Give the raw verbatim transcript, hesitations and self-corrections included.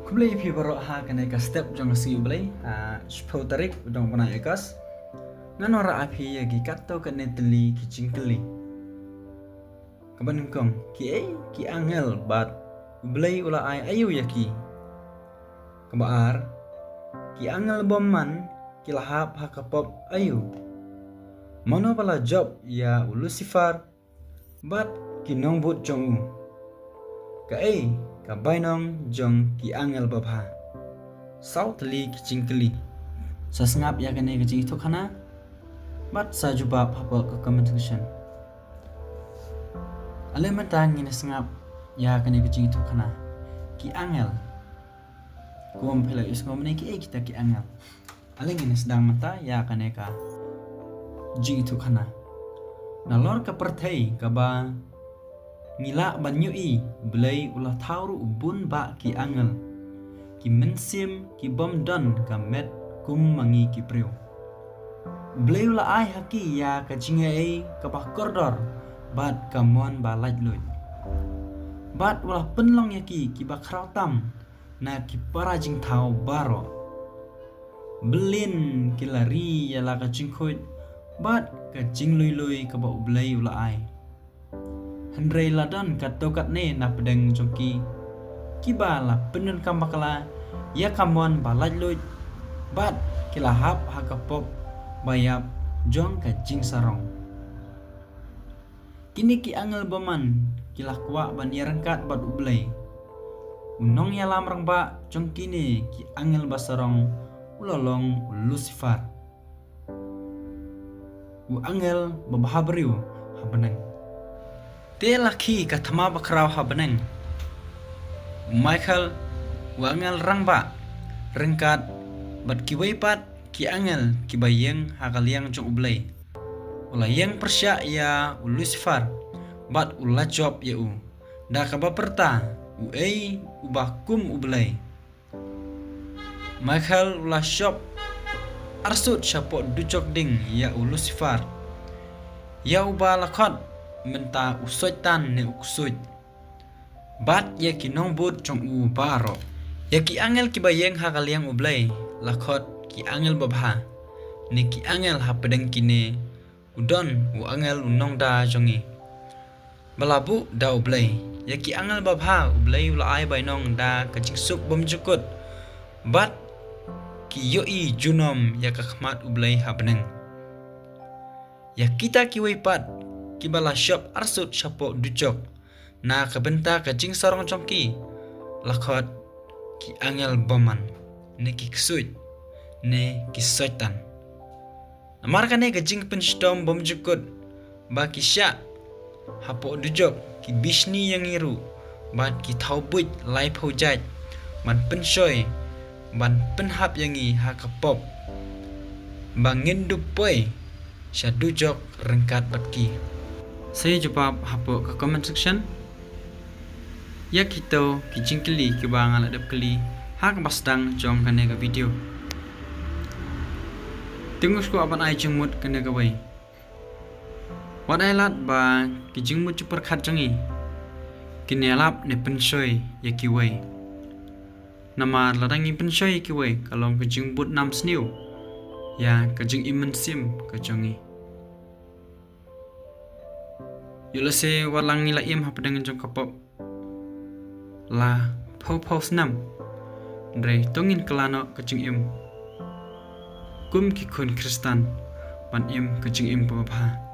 Khublei phi baroh ha kane ka step jong ka sngi U Blei, ha shiphew tarik jong u bnai August. Ngan wanrah ha phi ïa ki katto katne tylli ki jingkylli. Kaba nyngkong, kiei ki angel bad U Blei u la ai aïu ïa ki? Kaba ar, ki angel bymman ki la hap ha ka pop aïu? Mano ba la jop ïa u Lucifer bad ki nongbud jong u? Kaei ka bainong jong ki angel babha? Saw tylli ki jingkylli. Sa sngap ïa kane ka jingïathuhkhana bad sa jubab hapoh ka comment section. Ale mynta ngin sngap ïa kane ka jingïathuhkhana. Ki angel. Kumba phi la ïohsngew mynne, kiei kita ki angel? Ale ngin sdang mynta ïa kane ka jingïathuhkhana. Nalor ka pyrthei kaba ngi lah ban ïohi, U Blei u la thaw ruh bun bah ki angel, ki mynsiem ki bym don ka met kum ma ngi ki briew. U Blei u la ai ha ki ïa ka jingaiei kaba kordor bad ka mon ba laitluid. Bad u la pynlong ïa ki kiba khraw tam na ki para jingthaw baroh. Byllien ki la ri ïa la ka jingkhuid bad ka jinglui lui kaba U Blei u la ai. Hynrei la don katto katne na pdeng jong ki kiba la pyndonkam bakla ïa ka mon ba laitluid bad ki la hap ha ka pop ba ïap jong ka jingsarong. Kine ki angel bymman ki la kwah ban ïaryngkat bad U Blei. U nongïalam rangbah jong kine ki angel basarong u la long u Lucifer, u angel babha briew ha bneng. Te la khie ka thma bakhraw ha bneng. U Michael, u angel rangbah, ryngkat bad kiwei pat ki angel kiba ïeng ha ka liang jong U Blei, u la ïeng pyrshah ïa u Lucifer bad u la jop ïa u da kaba pyrta uei uba kum U Blei. Michael u la shop arsut shapoh dujok ding ïa u Lucifer, ïa uba la khot mynta u Soitan ne u Ksuid, bad ïa ki nongbud jong u baroh. Ïa ki angel kiba ïeng ha ka liang U Blei la khot ki angel babha, ne ki angel ha pdeng kine u don u angel u nongda jong ngi. Ba la buh da U Blei. Ïa ki angel babha U Blei u la ai bainong da ka jingsuk bymjukut bad ki ïohi junom ïa ka khmat U Blei ha bneng. Ïa kita kiwei pat kiba la shop arsut shapoh dujok na ka bynta ka jingsarong jong ki la khot ki angel bymman, ne ki ksuid, ne ki Soitan. Namar kane ka jingpynshitom bymjukut ba ki shah hapoh dujok, ki bishni ïa ngi ruh bad ki thaw buit laiphew jait ban pynshoi, ban pynhap ïa ngi ha ka pop, ba ngin dup poi sha dujok ryngkat bad ki. Sa ïa jubab hapoh ka comment section ïa kito ki jingkylli kiba nga la dep kylli ha kaba sdang jong kane ka video. Te nga sngewbha ban ai jingmut kane kawei. Wat ai lad ba ki jingmut jingpyrkhat jong ngi kin ïalap ne pynshoi ïa kiwei. Namar lada ngi pynshoi ïa kiwei ka long ka jingbud nam sniew ïa ka jingim mynsiem ka jong ngi. Ïoh lehse wat la ngi la im hapdeng jong ka pop la phew phew snem, hynrei to ngin kylla noh ka jingim kum ki khun Khristan ban im ka jingim babha.